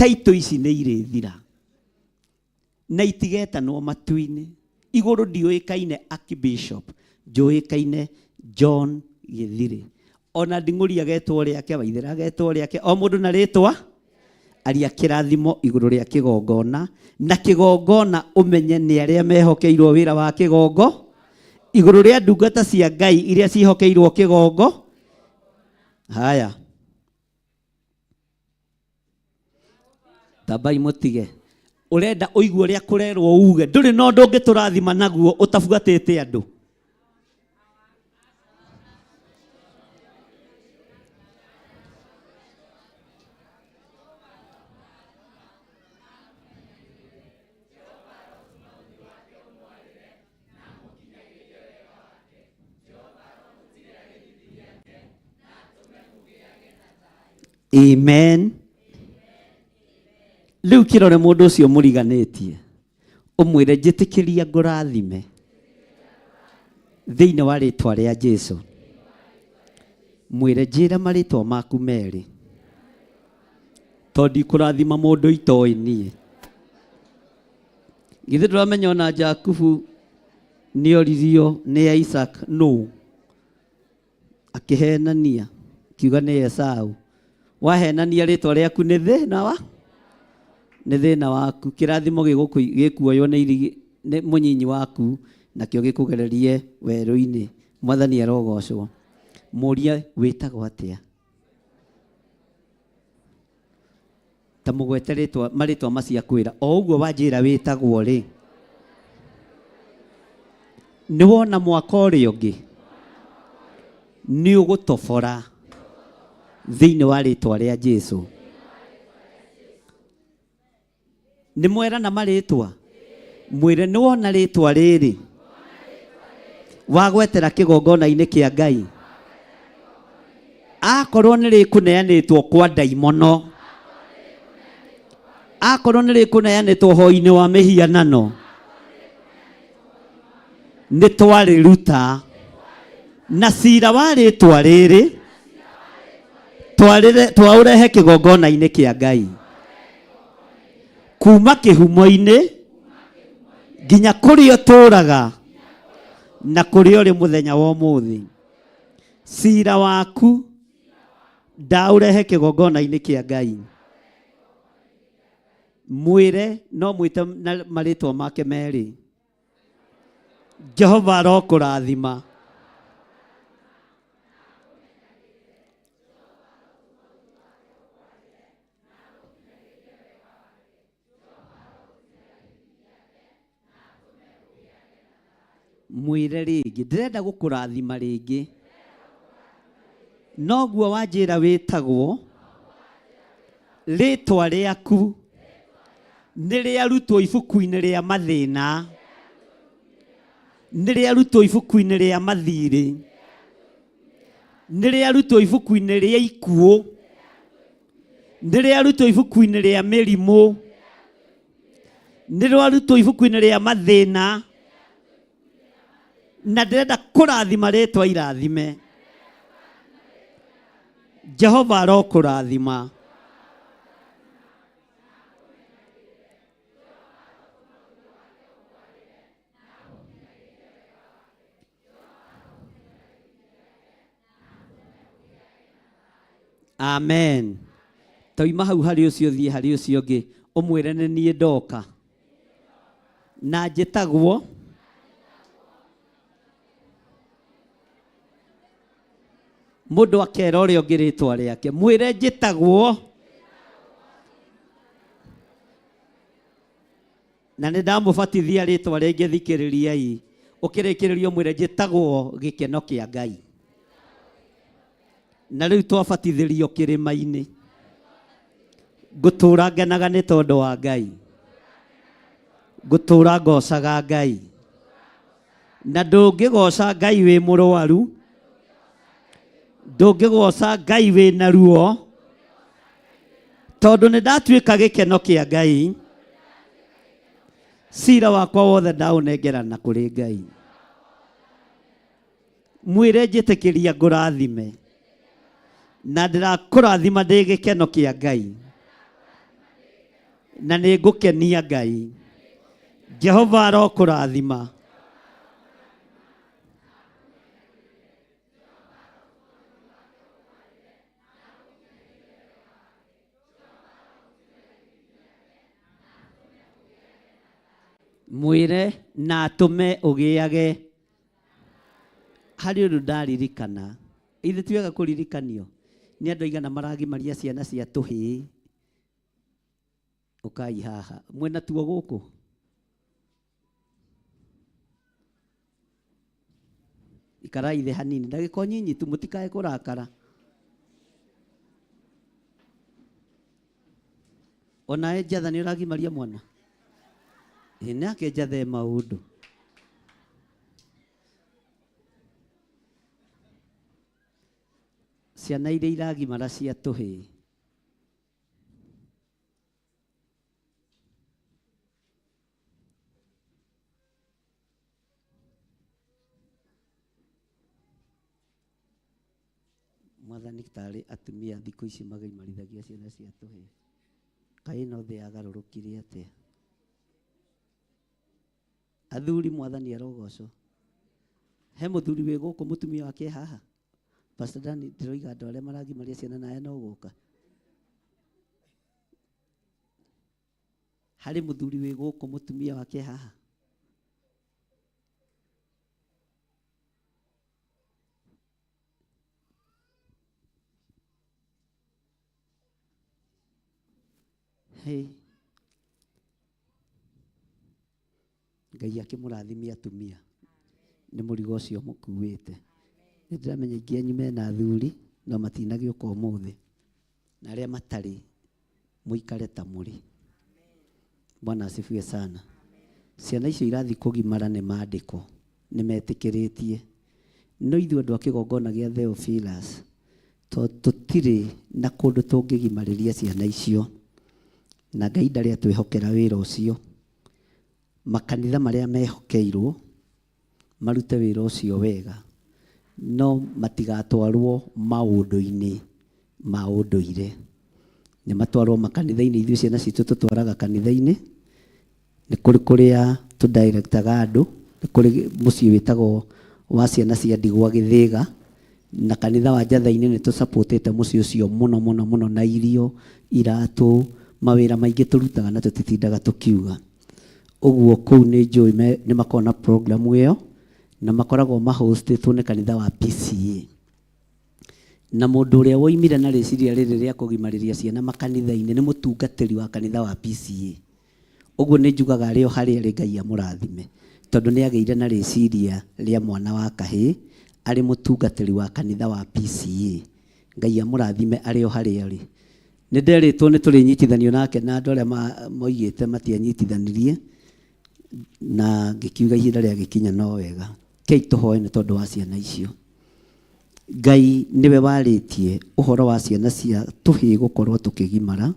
Taitũ ici nĩ irĩthira na itigetanwo matu-inĩ. Igũrũ ndiũĩkaine Archbishop, njũĩkaine John Gĩthirĩ. Ona Nding'ũri agetwo rĩake, Waithera agetwo rĩake, o mũndũ na rĩtwa. Aria kĩrathimo igũrũ rĩa kĩgongona, na kĩgongona ũmenye nĩ arĩa mehokeirwo wĩra wa kĩgongo, igũrũ rĩa ndungata cia Ngai iria ciĩhokeirwo kĩgongo. Haya. Tambai mũtige. Ũrenda ũigue ũrĩa kũrerwo uge. Ndũrĩ na ũndũ ũngĩtũrathima naguo ũtabuatĩte andũ. Amen. Rĩu kĩrore mũndũ ũcio mũriganĩtie ũmwĩre njĩtĩkĩria ngũrathime thĩinĩ wa rĩtwa rĩa Jesu. Mwĩre njĩra marĩtwa maku merĩ tondũ ndikũrathima mũndũ itoĩ niĩ. Githĩ ndũramenya ona Jakubu nĩoririo nĩ Isaac nũ? Akĩhenania akiuga nĩ Esau. Wahenania rĩtwa rĩaku nĩ thĩna wa nĩ thĩna waku. Kĩrathimo gĩkuoywo nĩ irigi nĩ mũnyinyi waku nakĩo gĩkũgererie werũ-inĩ. Mwathani arogocwo. Mũrie wĩtagwo atĩa? Ta mũgwete rĩtwa marĩtwa macio akwĩra o ũguo wanjĩra wĩtagwo rĩ nĩ wona mwaka ũrĩa ũngĩ nĩ ũgũtobora thĩinĩ wa rĩtwa rĩa Jesu. Nĩ mwerana marĩtwa? Mwĩre nĩ wona rĩtwa rĩrĩ wagwetera kĩgongona-inĩ kĩa Ngai, akorwo nĩ rĩkũneanĩtwo kwa ndaimono, akorwo nĩ rĩkũneanĩtwo hoi-inĩ wa mĩhianano, nĩ twarĩruta na cira wa rĩtwa rĩrĩ twaũrehe kĩgongona-inĩ kĩa Ngai kuma kĩhumo-inĩ nginya kũrĩa ũtũũraga na kũrĩa ũrĩ mũthenya wa ũmũthĩ. Cira waku ndaũrehe kĩgongona-inĩ kĩa Ngai. Mwĩre no mwĩte na marĩtwa make merĩ. Jehova arokũrathima. Mwĩre rĩngĩ ndĩrenda gũkũrathima rĩngĩ. Noguo wanjĩra wĩtagwo, rĩtwa rĩaku nĩ rĩarutwo ibuku-inĩ rĩa mathĩna, nĩ rĩarutwo ibuku-inĩ rĩa mathirĩ, nĩ rĩarutwo ibuku-inĩ rĩa ikuũ, nĩ rĩarutwo ibuku-inĩ rĩa mĩrimũ, nĩ rwarutwo ibuku-inĩ rĩa mathĩna, na ndĩrenda kũrathima rĩtwa irathime. Jehova arokũrathima. Amen. Toima hau harĩ ũcio thiĩ harĩ ũcio ũngĩ ũmwĩre nĩ niĩ ndoka na njĩtagwo mũndũ akera ũrĩa ũngĩ rĩtwa rĩake mwĩre njĩtagwo Na nĩ ndamũbatithia rĩtwa rĩngĩ thikĩrĩriai. Ũkĩrĩkĩrĩria ũmwĩre njĩtagwo gĩkeno kĩa Ngai. Na rĩu twabatithĩrio kĩrĩma-inĩ. Ngũtũra ngenaga nĩ tondũ wa Ngai. Ngũtũra ngocaga Ngai. Na ndũngĩgoca Ngai wĩ mũrwaru. Ndũngĩgoca Ngai wĩ na ruo. Tondũ nĩ ndatuĩka gĩkeno kĩa Ngai. Cira wakwa wothe ndaũnengerana kũrĩ Ngai. Mwĩre njĩtĩkĩria ngũrathime. Na ndĩrakũrathima ndĩ gĩkeno kĩa Ngai. Na nĩ ngũkenia Ngai. Jehova arokũrathima. Mwĩre na atũme ũgĩage. Harĩ ũndũ ndaririkana. Ithe ti wega kũririkanio nĩ andũ aigana maragimaria ciana cia tũhĩĩ. Ũkai haha. Mwĩna tuo gũkũ? Ikarai thĩ hanini, ndagĩka o nyinyi tu, mũtikae kũrakara. Onawe njatha nĩ ũragimaria mwana? Ĩ nake njatha e maũndũ. Ciana iria iragimara cia tũhĩĩ. Mwathani tarĩ atumia thikũ ici magimarithagia ciana cia tũhĩĩ. Kaĩ ĩno thĩ yagarũrũkire atĩa? Athuri mwathani arogocwo. He mũthuri wĩ gũkũ mũtumia wake e haha? Pastor Dani ndĩroiga andũ arĩa maragimaria ciana nawe no gũka. Harĩ mũthuri wĩ gũkũ mũtumia wake e haha? Hey. Ngai akĩmũrathimie atumia nĩ mũrigo ũcio mũkuĩte. Nĩ ndĩramenya aingĩ anyu mena athuri no matinagĩũka ũmũthĩ, na arĩa matarĩ mũikare ta mũrĩ. Bwana asifiwe sana. Ciana icio irathiĩ kũgimara nĩ mandĩko, nĩ metĩkĩrĩtie. No ithuĩ andũ a kĩgongona gĩa Theophilus, to tũtirĩ na kũndũ tũngĩgimarĩria ciana icio, na Ngai ndarĩ atwĩhokera wĩra ũcio. Makanitha marĩa mehokeirwo marute wĩra ũcio wega, no matigatwarwo maũndũ-inĩ ma ũndũire. Nĩ matwarwo makanitha-inĩ, ithuĩ ciana citũ tũtwaraga kanitha-inĩ, nĩ kũrĩ kũrĩa tũ direct aga andũ, nĩ kũrĩ mũciĩ wĩtagwo wa ciana cia ndigwa Gĩthĩga, na kanitha wa Njatha-inĩ nĩ tũ support ĩte mũciĩ ũcio mũno mũno mũno na irio, iratũ, mawĩra maingĩ tũrutaga na tũtitindaga tũkiuga. Ũguo kũu nĩ njũĩ nĩ makoragwo na program ĩyo, na makoragwo ma host ĩtwo nĩ kanitha wa PCEA. Na mũndũ ũrĩa woimire na rĩciria rĩrĩ rĩa kũgimarĩria ciana makanitha-inĩ nĩ mũtungatĩri wa kanitha wa PCEA. Ũguo nĩ njugaga arĩ o harĩa arĩ Ngai amũrathime tondũ nĩ agĩire na rĩciria rĩa mwana wa kahĩĩ arĩ mũtungatĩri wa kanitha wa PCEA. Ngai amũrathime arĩ o harĩa arĩ. Nĩ nderĩtwo nĩ tũrĩnyitithanio nake na andũ arĩa moigĩte matianyitithanirie na ngĩkiuga ihinda rĩagĩkinya no wega. Kei tũhoe nĩ tondũ wa ciana icio. Ngai nĩwe warĩtie ũhoro wa ciana cia tũhĩĩ gũkorwo tũkĩgimara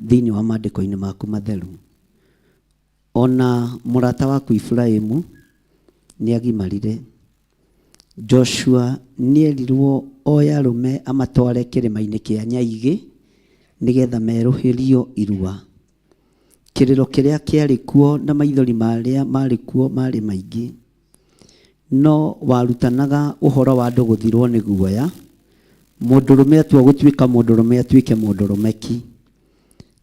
thĩinĩ wa maandĩko-inĩ maku matheru. O na mũrata waku Iburahimu nĩ agimarire. Joshua nĩerirwo oe arũme amatware kĩrĩma-inĩ kĩa Nyaigĩ nĩgetha merũhĩrio irua. Kĩrĩro kĩrĩa kĩarĩ kuo na maithori marĩa maarĩ kuo maarĩ maingĩ. No warutanaga ũhoro wa andũ gũthirwo nĩ guoya, mũndũrũme atua gũtuĩka mũndũrũme atuĩke mũndũrũme ki.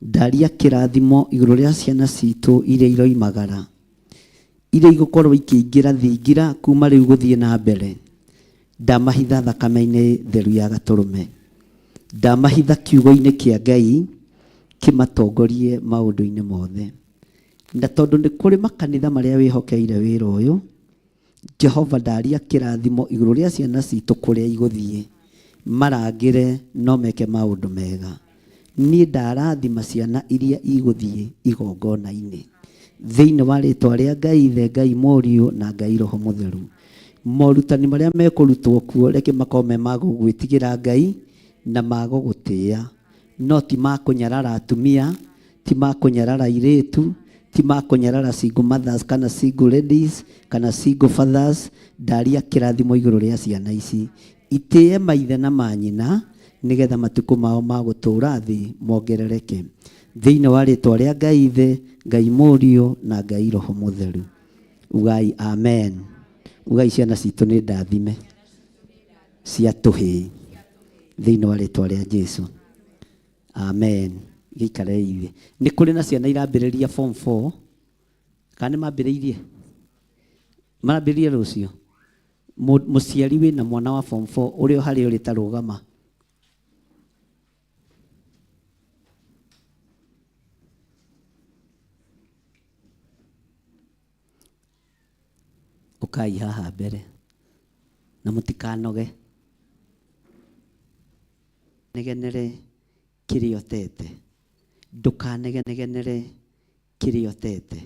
Ndaria kĩrathimo igũrũ rĩa ciana citũ iria iroimagara, iria igũkorwo ikĩingĩra thingira kuma rĩu gũthiĩ na mbere. Ndamahitha thakame-inĩ theru ya Gatũrũme. Ndamahitha kiugo-inĩ kĩa Ngai kĩmatongorie maũndũ-inĩ mothe. Na tondũ nĩ kũrĩ makanitha marĩa wĩhokeire wĩra ũyũ, Jehova ndaria kĩrathimo igũrũ rĩa ciana citũ kũrĩa igũthiĩ, marangĩre no meke maũndũ mega. Niĩ ndarathima ciana iria igũthiĩ igongona-inĩ. Thĩinĩ wa rĩtwa rĩa Ngai Ithe, Ngai Mũriũ na Ngai Roho Mũtheru. Morutani marĩa mekũrutwo kuo reke makorwo me ma gũgwĩtigĩra Ngai na ma gũgũtĩĩa. No ti ma kũnyarara atumia, ti ma kũnyarara airĩtu, ti ma kũnyarara single mothers kana single ladies kana single fathers. Ndaria kĩrathimo igũrũ rĩa ciana ici. Itĩĩe maithe na manyina, nĩgetha matukũ mao ma gũtũũra thĩ mongerereke. Thĩinĩ wa rĩtwa rĩa Ngai Ithe, Ngai Mũriũ na Ngai Roho Mũtheru. Ugai amen. Ugai ciana citũ nĩ ndathime cia tũhĩĩ thĩinĩ wa rĩtwa rĩa Jesu. Amen. Gĩikarei thĩ. Nĩ kũrĩ na ciana irambĩrĩria form 4 kana nĩ mambĩrĩirie? Marambĩrĩria rũciũ. Mũciari wĩna mwana wa form 4 ũrĩa harĩa ũrĩ ta rũgama. Ũkai haha mbere na mũtikanoge. Negenere kĩrĩa ũtete. Ndũkanegenere kĩrĩa ũtete.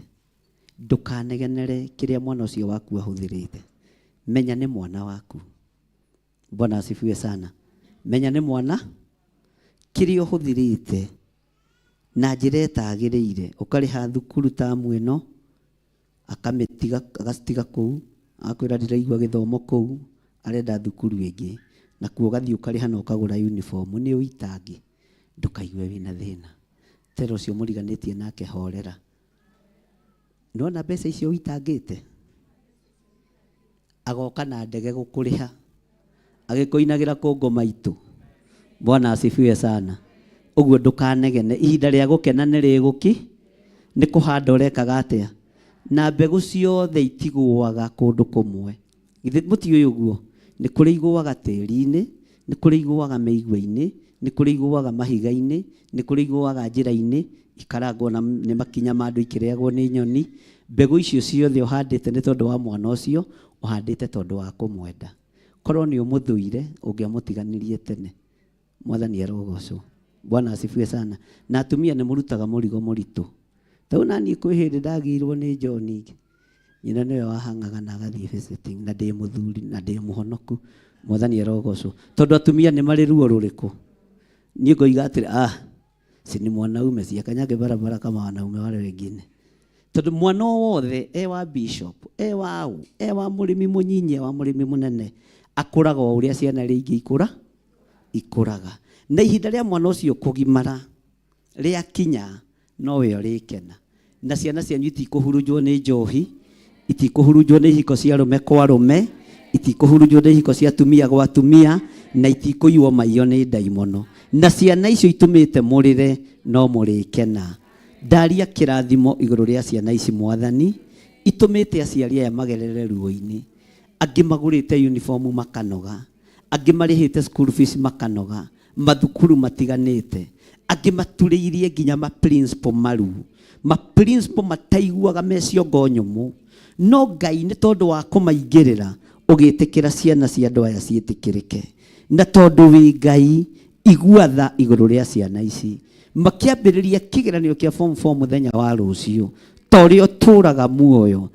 Ndũkanegenere kĩrĩa mwana ũcio waku ahũthĩrĩte. Menya nĩ mwana waku. Bwana asifiwe sana. Menya nĩ mwana kĩrĩa ũhũthĩrĩte na njĩra ĩtagĩrĩire, ũkarĩha thukuru tamu ĩno, akamĩtiga agacitiga kũu, agakwĩra ndĩraigua gĩthomo kũu, arenda thukuru ĩngĩ, nakuo ũgathiĩ ũkarĩha na ũkagũra uniform, nĩ ũitangi, ndũkaigue wĩna thĩna. Tera ũcio mũriganĩtie nake horera. Nĩwona mbeca icio ũitangĩte? Agoka na ndege gũkũrĩha agĩkũinagĩra kũngũ maitũ. Bwana asifiwe sana. Ũguo ndũkanegene, ihinda rĩa gũkena nĩ rĩgũki, nĩ kũhanda ũrekaga atĩa? Na mbegũ ciothe itigũaga kũndũ kũmwe. Githĩ mũtiũĩ ũguo? Nĩ kũrĩ igũaga tĩri-inĩ, nĩ kũrĩ igũaga mĩigua-inĩ, nĩ kũrĩ igũaga mahiga-inĩ, nĩ kũrĩ igũaga njĩra-inĩ, ikarangwo na nĩ makinya ma andũ ikĩrĩagwo nĩ nyoni. Mbegũ icio ciothe ũhandĩte nĩ tondũ wa mwana ũcio, ũhandĩte tondũ wa kũmwenda. Korwo nĩ ũmũthũire, ũngĩamũtiganirie tene. Mwathani arogocwo. Bwana asifiwe sana. Na atumia nĩ mũrutaga mũrigo mũritũ. Tau naniĩ kwĩ hĩndĩ ndagĩirwo nĩ John, nyina nĩwe wahang'aga na agathiĩ visiting, na ndĩ mũthuri na ndĩ mũhonoku. Mwathani arogocwo. Tondũ atumia nĩ marĩ ruo rũrĩkũ? Niĩ ngoiga atĩrĩ, ah, si ni mwanaume, si akanyage barabara kama wanaume wale wengine. Tondũ mwana o wothe e wa bishop, e wa ũ, e wa mũrĩmi mũnyinyi, e wa mũrĩmi mũnene, akũraga o ũrĩa ciana iria ingĩ ikũra, ikũraga. Na ihinda rĩa mwana ũcio kũgimara rĩakinya, nowe ũrĩkena. Na ciana cianyu itikũhurunjwo nĩ njohi, itikũhurunjwo nĩ ihiko cia arũme kwa arũme, itikũhurunjwo nĩ ihiko cia atumia gwa atumia, na itikũiywo maiyo nĩ ndaimono. Na ciana icio itũmĩte mũrĩre, no mũrĩkena. Ndaria kĩrathimo igũrũ rĩa ciana ici Mwathani, itũmĩte aciari aya magerere ruo-inĩ. Angĩ magũrĩte uniform makanoga, angĩ marĩhĩte school fees makanoga, mathukuru matiganĩte, angĩ maturĩirie nginya ma principal maru, ma principal mataiguaga me ciongo nyũmũ. No Ngai nĩ tondũ wa kũmaingĩrĩra ũgĩtĩkĩra ciana cia andũ aya ciĩtĩkĩrĩke. Na tondũ wĩ Ngai, igua tha igũrũ rĩa ciana ici. Makĩambĩrĩria kĩgeranio kĩa form 4 mũthenya wa rũciũ, ta ũrĩa ũtũraga muoyo,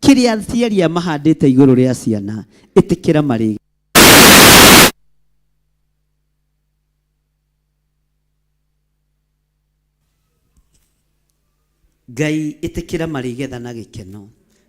kĩrĩa aciari aya mahandĩte igũrũ rĩa ciana, ĩtĩkĩra marĩ Ngai ĩtĩkĩra marĩgetha na gĩkeno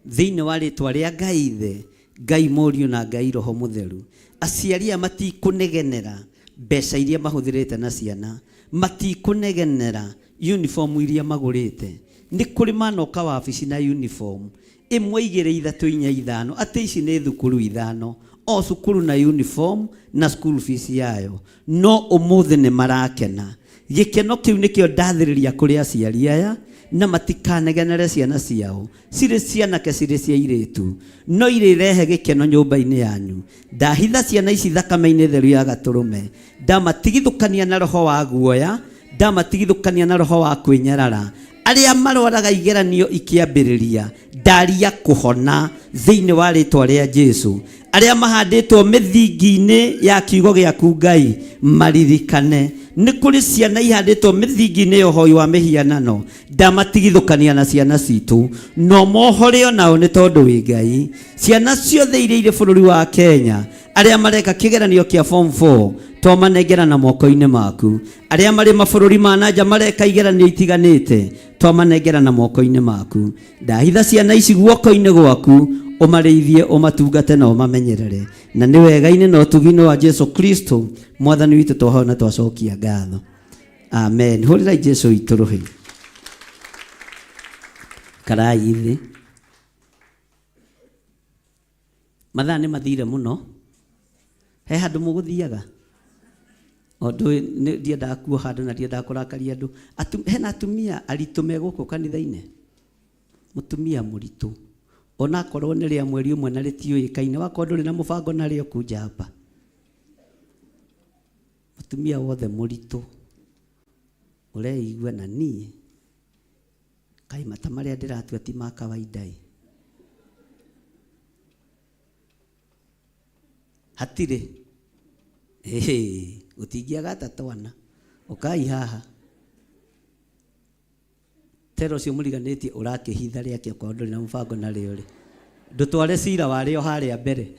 thĩinĩ wa rĩtwa rĩa Ngai Ithe, Ngai Mũriũ na Ngai Roho Mũtheru. Aciari aya matikũnegenera mbeca iria mahũthĩrĩte na ciana, matikũnegenera uniform iria magũrĩte. Nĩ kũrĩ manoka wabici na uniform ĩmwe igĩrĩ ithatũ inya ithano, atĩ ici nĩ thukuru ithano, o cukuru na uniform na school fees yayo. No ũmũthĩ nĩ marakena. Gĩkeno kĩu nĩkĩo ndathĩrĩria kũrĩ aciari aya, na matikanegenere ciana ciao, cirĩ cianake cirĩ cia airĩtu, no irĩrehe gĩkeno nyũmba-inĩ yanyu. Ndahitha ciana ici thakame-inĩ theru ya Gatũrũme, ndamatigithũkania na roho wa guoya, ndamatigithũkania na roho wa kwĩnyarara. Arĩa marwaraga igeranio ikĩambĩrĩria, ndaria kũhona thĩinĩ wa rĩtwa rĩa Jesu. Arĩa mahandĩtwo mĩthingi-inĩ ya kiugo gĩaku Ngai, maririkane. Nĩ kũrĩ ciana ihandĩtwo mĩthingi-inĩ ya ũhoi wa mĩhianano, ndamatigithũkania na ciana citũ, no mohore o nao nĩ tondũ wĩ Ngai. Ciana ciothe iria irĩ bũrũri wa Kenya, arĩa mareka kĩgeranio kĩa form 4, twamanengerana moko-inĩ maku. Arĩa marĩ mabũrũri ma na nja mareka igeranio itiganĩte, twamanengerana moko-inĩ maku. Ndahitha ciana ici guoko-inĩ gwaku, ũmarĩithie, ũmatungate na ũmamenyerere. Na nĩ wega-inĩ na ũtugi-inĩ wa Jesu Kristo, Mwathani witũ twahoya na twacokia ngatho. Amen. Hũrĩrai Jesu witũ rũhĩ. Karai thĩ. Mathaa nĩ mathire mũno. He handũ mũgũthiaga? O ndũĩ ndiendaga kuoha andũ na ndiendaga kũrakaria andũ. Hena atumia aritũ me gũkũ kanitha-inĩ? Mũtumia mũritũ. Onakorwo nĩ rĩa mweri ũmwe na rĩtiũĩkaine, wakorwo ndũrĩ na mũbango narĩo kunja hapa. Mũtumia wothe mũritũ ũreigua na niĩ kaĩ mata marĩa ndĩratua ti ma kawaida ĩ. Hatirĩ. Ĩhĩ, gũtingĩaga ta twana. Ũkai haha. Tera ũcio mũriganĩtie ũrakĩhitha rĩake okorwo ndũrĩ na mũbango narĩo rĩ. Ndũtware cira warĩo harĩa mbere.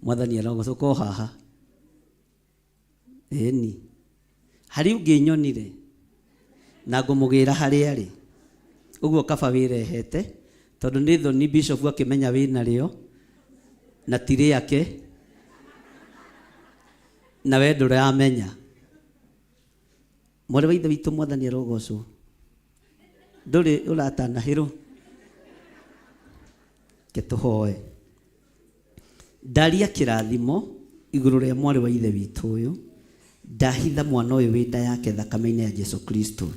Mwathani arogocwo ko haha. Ĩni. Harĩ ũngĩ nyonire na ngũmũgĩra harĩa arĩ. Ũguo kaba wĩrehete tondũ nĩ thoni bishop akĩmenya wĩ narĩo na ti rĩake na we ndũramenya. Mwarĩ wa ithe witũ mwathani arogocwo. Ndũrĩ ũratanahĩrwo. Ke tũhoe. Ndaria kĩrathimo igũrũ rĩa mwarĩ wa ithe witũ ũyũ. Ndahitha mwana ũyũ wĩ nda yake thakame-inĩ ya Jesu Kristo.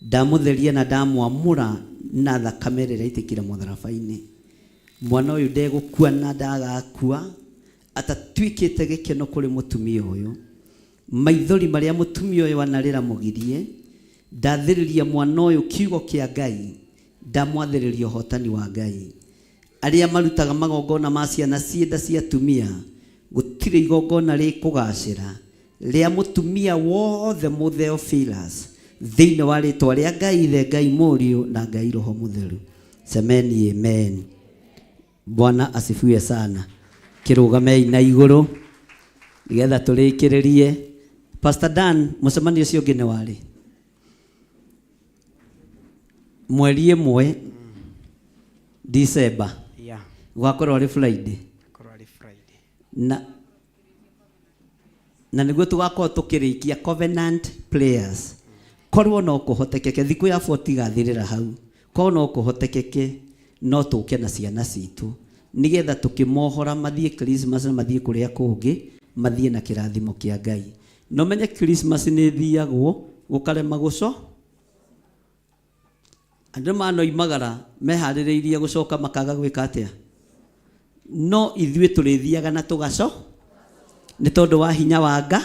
Ndamũtheria na ndamwamũra na thakame ĩrĩa ĩraitĩkire mũtharaba-inĩ. Mwana ũyũ ndegũkua na ndagakua atatuĩkĩte gĩkeno kũrĩ mũtumia ũyũ. Maithori marĩa mũtumia ũyũ anarĩra mũgirie, ndathĩrĩria mwana ũyũ kiugo kĩa Ngai, ndamwathĩrĩria ũhotani wa Ngai. Arĩa marutaga magongona ma ciana ciĩ nda cia atumia, gũtirĩ igongona rĩkũgacĩra rĩa mũtumia wothe mũtheophilus thĩinĩ wa rĩtwa rĩa Ngai Ithe, Ngai Mũriũ na Ngai Roho Mũtheru. Semeni amen. Bwana asifiwe sana. Kĩrũgamei na igũrũ nĩgetha tũrĩkĩrĩrie. Pastor Dan, mũcemanio ũcio ũngĩ nĩ warĩ mweri ĩmwe December. Yeah. Gwakorwo arĩ Friday. Korwo arĩ Friday. Na na nĩguo tũgakorwo tũkĩrĩkia covenant prayers. Korwo no kũhotekeke thikũ ya 40 igathirĩra hau. Korwo no kũhotekeke no tũke na ciana citũ nĩgetha tũkĩmohora mathiĩ Christmas na mathiĩ kũrĩa kũngĩ mathiĩ na kĩrathimo kĩa Ngai. No menye Christmas nĩ ĩthiagwo gũkarema gũco andũ manoimagara meharĩrĩirie gũcoka makaga gwĩka atĩa no ithuĩ tũrĩthiaga na tũgaco nĩ tondũ wa hinya wa nga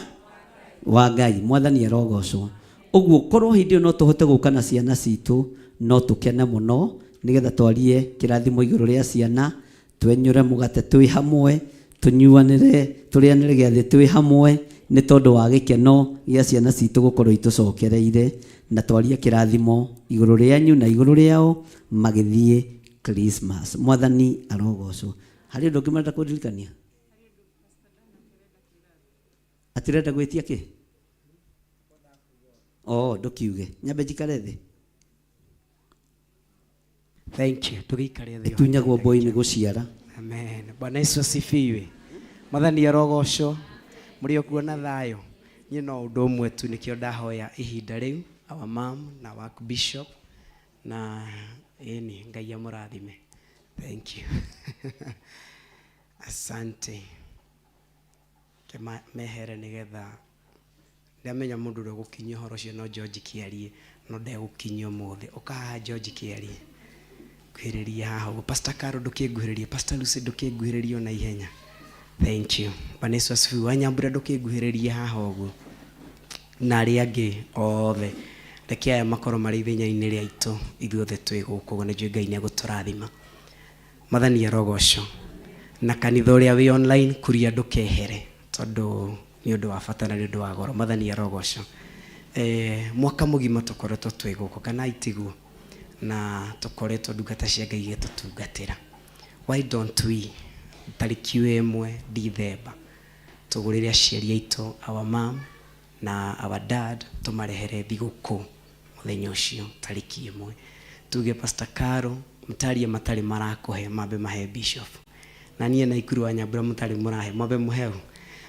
wa Ngai. Mwathani arogocwo. Ũguo korwo hĩndĩ ĩyo no tũhote gũka na ciana citũ no tũkene mũno nĩgetha twarie kĩrathimo igũrũ rĩa ciana, twenyũre mũgate twĩ hamwe, tũnyuanĩre, tũrĩanĩre gĩathĩ twĩ hamwe nĩ tondũ wa gĩkeno gĩa ciana citũ gũkorwo itũcokereire na twarie kĩrathimo igũrũ rĩanyu na igũrũ rĩao magĩthiĩ Christmas. Mwathani arogocwo. Harĩ ũndũ ũngĩ marenda kũndirikania? Atĩ ũrenda gwĩtia kĩ? Oh, ndũkiuge. Nyambe njikare thĩ. Thank you. Tũgĩikare thĩ. Ĩtunyagwo mbũi nĩ gũciara. Amen. Bwana Yesu asifiwe. Mwathani arogocwo. Mũrĩ o kuo na thayũ. Niĩ no ũndũ ũmwe tu nĩkĩo ndahoya ihinda rĩu our mom na our bishop na ĩni Ngai amũrathime. Thank you. Asante. Ke mehere nĩgetha ndamenya mũndũ ũrĩa ũgũkinyia ũhoro ũcio no George Kĩarie no ndegũkinyia ũmũthĩ. Ũka haha George Kĩarie. Nguhĩrĩria haha ũguo. Pastor Caro ndũkĩnguhĩrĩrie. Pastor Lucy ndũkĩnguhĩrĩrie ona ihenya. Thank you. Bwana Yesu asifiwe. Wanyambura ndũkĩnguhĩrĩrie haha ũguo. Na arĩa angĩ othe. Reke aya makorwo marĩ ithenya-inĩ rĩa itũ ithuothe twĩ gũkũ ũguo nĩnjũĩ Ngai nĩegũtũrathima. Mwathani arogocwo. Na kanitha ũrĩa wĩ online kuria ndũkehere tondũ nĩ ũndũ wa bata na nĩ ũndũ wa goro. Mwathani arogocwo. Mwaka mũgima tũkoretwo twĩ gũkũ kana itiguo na tũkoretwo ndungata cia Ngai igĩtũtungatĩra. Why don't we tarĩki ĩmwe Dithemba tũgũrĩre aciari aitũ our mom na our dad tũmarehere thigũkũ mũthenya ũcio tarĩki ĩmwe. Tuge Pastor Caro mũtarie matarĩ marakũhe mambe mahe bishop. Na niĩ na Ikuru wa Nyambura mũtarĩ mũrahe mwambe mũheu.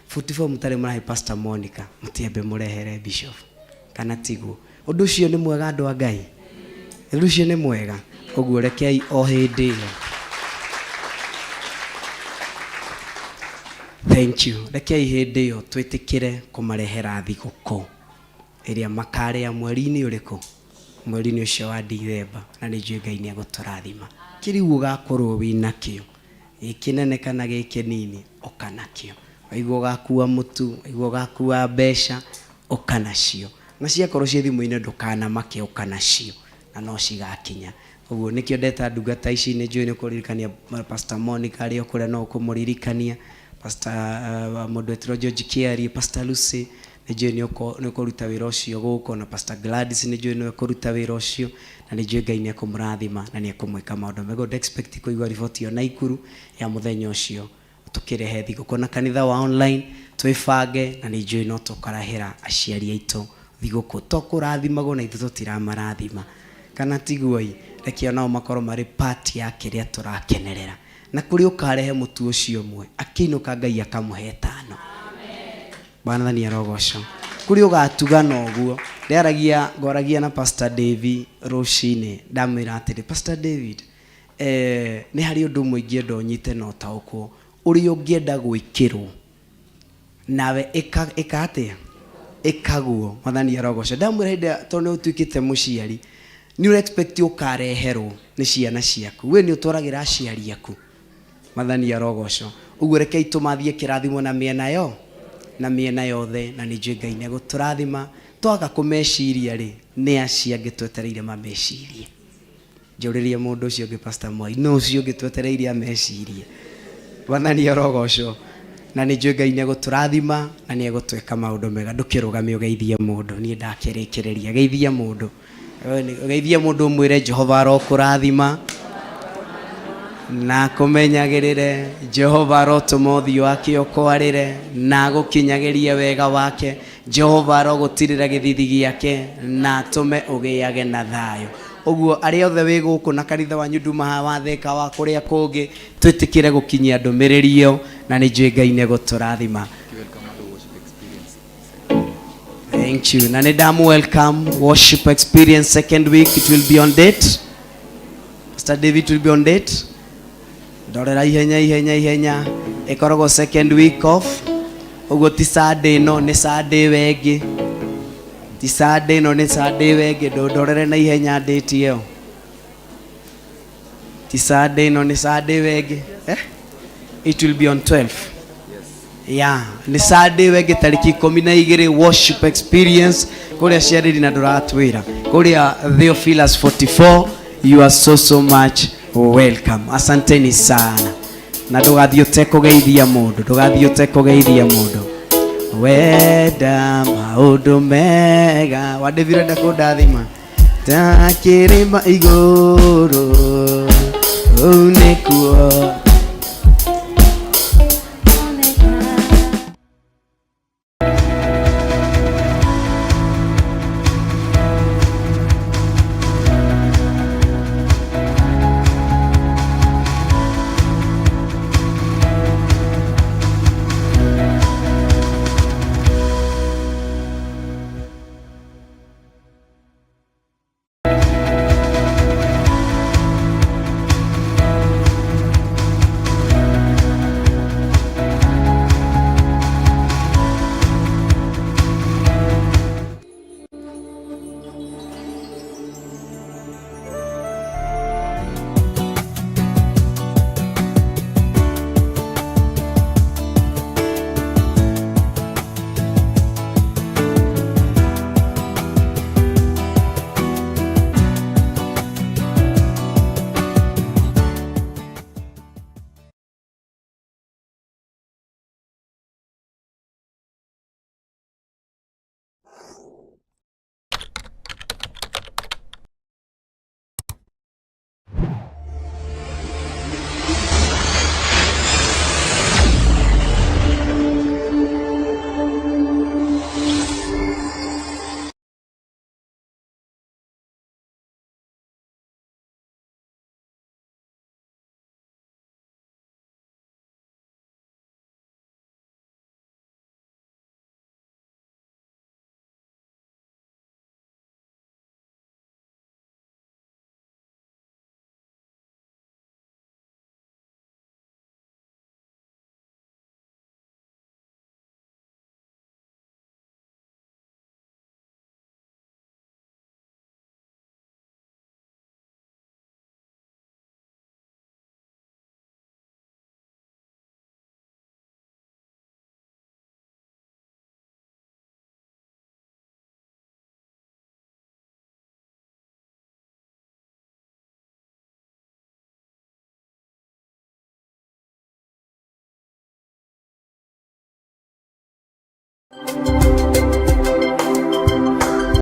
44 mũtarĩ mũrahe Pastor Monica mũtiambe mũrehere bishop. Kana tiguo? Ũndũ ũcio nĩ mwega andũ a Ngai, ũndũ ũcio nĩ mwega. Ũguo rekei o hĩndĩ ĩyo, thank you, rekei hĩndĩ ĩyo twĩtĩkĩre kũmarehera thigũkũ ĩrĩa makarĩa mweri-inĩ ũrĩkũ? Mweri-inĩ ũcio wa Dithemba. Na nĩ njũĩ Ngai nĩ egũtũrathima. Kĩrĩu ũgakorwo wĩ nakĩo gĩ kĩnene kana gĩ kĩnini, ũka nakĩo. Waigua ũgakua mũtu, waigua ũgakua mbeca, ũka nacio. Na ciakorwo ciĩ thimũ-inĩ ndũkanamake, ũka nacio na no cigakinya. Ũguo nĩkĩo ndeta ndungata ici, nĩ njũĩ nĩ ũkũririkania Pastor Monica arĩ o kũrĩa, no ũkũmũririkania Pastor mũndũ wetĩrwo George Kĩarie, Pastor Lucy nĩ njũĩ nĩ ũkũruta wĩra ũcio gũkũ, na Pastor Gladys nĩ njũĩ nĩwe ũkũruta wĩra ũcio, na nĩ njũĩ Ngai nĩ ekũmũrathima na nĩ ekũmwĩka maũndũ mega. Ũguo expect kũigua riboti ĩyo Naikuru ya mũthenya ũcio tũkĩrehe thigũkũ na kanitha wa online twĩbange, na nĩ njũĩ no tũkarahĩra aciari aitũ thigũkũ, to kũrathimagwo na ithuĩ tũtiramarathima, kana tiguo? Ĩ reke onao makorwo marĩ part ya kĩrĩa tũrakenerera. Na kũrĩa ũkarehe mũtu ũcio ũmwe akĩinũka, Ngai akamũhe ĩtano. Mwathani arogocwo. Kũrĩa ũgatugana ũguo, ndĩaragia ngwaragia na Pastor David rũcinĩ, ndamwĩra atĩrĩ, Pastor David, nĩ harĩ ũndũ ũmwe ingĩenda ũnyite na ũtaũkwo ũrĩa ũngĩenda gwĩkĩrwo nawe ĩka, ĩka atĩa? Ĩkaguo. Mwathani arogocwo. Ndamwĩra hĩndĩ ĩrĩa, tondũ nĩ ũtuĩkĩte mũciari, nĩ ũra expect ũkareherwo nĩ ciana ciaku, we nĩ ũtwaragĩra aciari aku. Mwathani arogocwo. Ũguo rekei tũmathiĩ kĩrathimo na mĩena yo na mĩena yothe, na nĩ njũĩ Ngai nĩ egũtũrathima. Twaga kũmeciria rĩ, nĩ acio angĩ twetereire mamecirie? Njũrĩrie mũndũ ũcio ũngĩ, Pastor Mwai, no ũcio ũngĩ twetereire amecirie? Mwathani arogocwo. Na nĩ njũĩ Ngai nĩ egũtũrathima na nĩ egũtwĩka maũndũ mega. Ndũkĩrũgame ũgeithie mũndũ, niĩ ndakĩrĩkĩrĩria. Geithia mũndũ, geithia mũndũ, ũmwĩre Jehova arokũrathima na kũmenyagĩrĩre. Jehova arotũma ũthiũ wake ũkwarĩre na agũkinyagĩrie wega wake. Jehova arogũtirĩra gĩthithi gĩake na atũme ũgĩage na thayũ. Ũguo arĩa othe wĩ gũkũ na kanitha wanyu nduma haha wa Thĩka wa kũrĩa kũngĩ, twĩtĩkĩre gũkinyia ndũmĩrĩri ĩyo, na nĩ njũĩ Ngai nĩ egũtũrathima. Thank you. Na nĩ welcome worship experience second week. It will be on date. Pastor David, will be on date. Ndorera ihenya ihenya ihenya. Ĩkoragwo second week off. Ũguo ti Sunday ĩno, nĩ Sunday ĩyo ĩngĩ. Ti Sunday ĩno, nĩ Sunday ĩyo ĩngĩ. Ndorere na ihenya date ĩyo. Ti Sunday ĩno, nĩ Sunday ĩyo ĩngĩ. Eh? It will be on 12. Yeah, nĩ Sunday ĩyo ĩngĩ, tarĩki 12, worship experience kũrĩa ciarĩri na ndũratwĩra kũrĩa Theophilus 44. You are so so much welcome. Asanteni sana, na ndũgathiĩ ũtekũgeithia mũndũ, ndũgathiĩ ũtekũgeithia mũndũ. Wenda maũndũ mega wa David, ũrenda kũndathima ta kĩrĩma igũrũ, ũu nĩkuo.